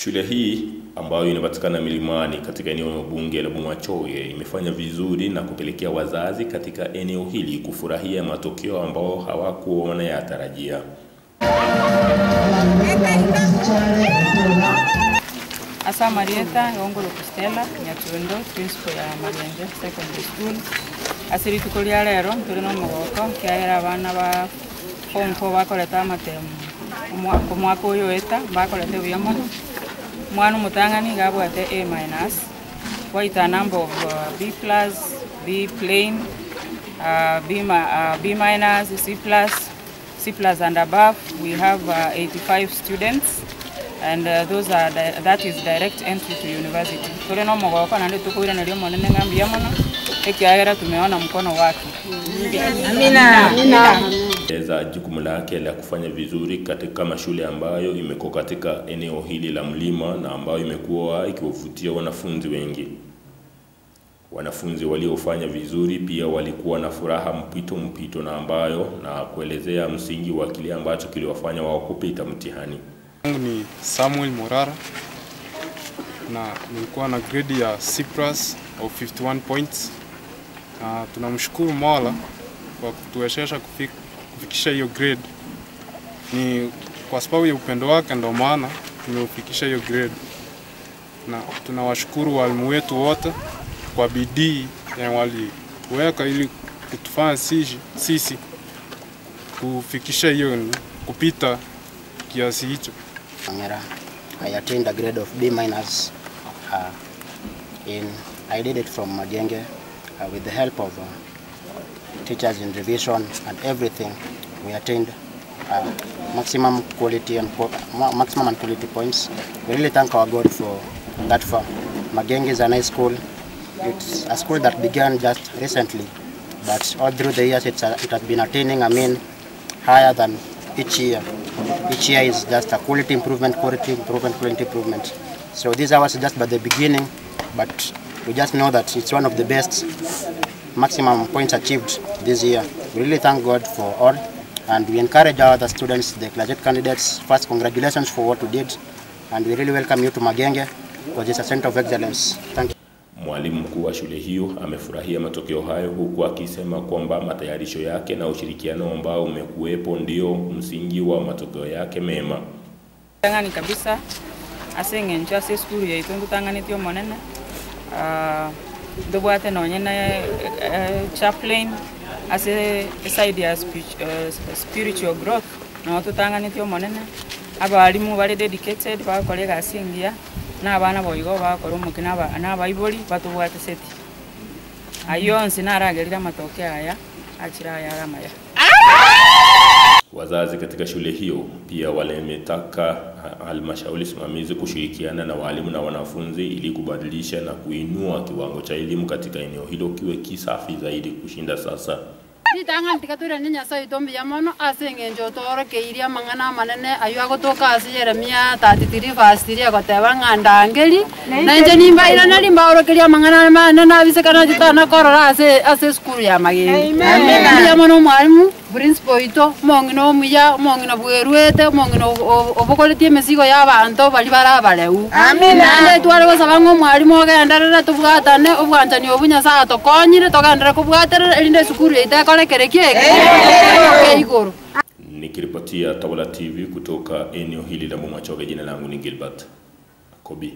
Shule hii ambayo inapatikana milimani katika eneo bunge la Bomachoge imefanya vizuri na kupelekea wazazi katika eneo hili kufurahia matokeo ambao hawakuwa wanayatarajia. Asa Marieta Ngongolo Kustela Nyatundo, principal ya Magenge Secondary School. Asiri tukulia lero tuli no mugoko kiagera abana ba form 4 bakoreta amatemu omwaka oyo eta bakorete buya mono. Mwana mutangani gabwate A minus, quite a number of B plus, B plain, B minus, C plus, C plus and above. We have 85 students, and those are that is direct entry to university. Tuli no mugoko na tukuira nalio monene ngambi mono ekiagera tumeona mkono wake. Amina. Amina. Eza jukumu lake la kufanya vizuri katika mashule ambayo imekuwa katika eneo hili la mlima na ambayo imekuwa ikiwavutia wanafunzi wengi. Wanafunzi waliofanya vizuri pia walikuwa na furaha mpito mpito na ambayo na kuelezea msingi wa kile ambacho kiliwafanya wao kupita mtihani. Yangu ni Samuel Morara na nilikuwa na grade ya C+ of 51 points. Na tunamshukuru Mola kwa kutuwezesha kufikisha hiyo grade. Ni kwa sababu ya upendo wake ndio maana tumeufikisha hiyo grade. Na tunawashukuru walimu wetu wote kwa bidii ya waliweka ili kutufanya sisi kufikisha hiyo, kupita kiasi hicho. I attained a grade of B minus. I did it from Magenge with the help of teachers in revision and everything. We attained maximum quality and maximum and quality points. We really thank our God for that far. Magenge is a nice school. It's a school that began just recently, but all through the years it has been attaining, I mean, higher than each year. Each year is just a quality improvement, quality improvement, quality improvement. So these hours are just by the beginning, but we just know that it's one of the best maximum points achieved this year. We really thank God for all, and we encourage our other students, the graduate candidates. First, congratulations for what you did, and we really welcome you to Magenge because it's a center of excellence. Thank you. Mwalimu mkuu wa shule hiyo amefurahia matokeo hayo huku akisema kwamba matayarisho yake na ushirikiano ambao umekuwepo ndio msingi wa matokeo yake mema. Tangani kabisa asenge ase skulu ya itundu tangani tio monene ndobwate nonyene chaplain ase side ya spiritual growth na tutangani tio monene abalimu bali dedicated bakolega asingia na abana boigo bakora omukina na abaibori batubwate seti ayonsi naragerira matokeo aya achira aya aramaya. Wazazi katika shule hiyo pia walimetaka halmashauri simamizi kushirikiana na walimu na wanafunzi ili kubadilisha na kuinua kiwango cha elimu katika eneo hilo kiwe kisafi zaidi kushinda sasa. Tanga tikatura ni Nyasaye itombi ya mono ase engencho torokeire amang'ana amanene ayo agotoka ase Yeremia 33 verse 3 agoteba ng'a ndangeri na inche nimbaira nari mbaorokeria amang'ana amanene abisekana titanakorora ase esukuru ya Magenge. Mbuya mono mwalimu principal ito omong'ina omuya omong'ina bwerwete omong'ina obokoretie emesigo ya abanto bari barabareu. Naende tware gosaba ng'a omwalimu ogenderere tobwatane obwanchani obu Nyasaye atokonyire togenderere kobwaterera erinde esukuru yaito ekore Nikiripotia Tawala TV kutoka eneo hili la Bomachoge, jina langu ni Gilbert Kobi.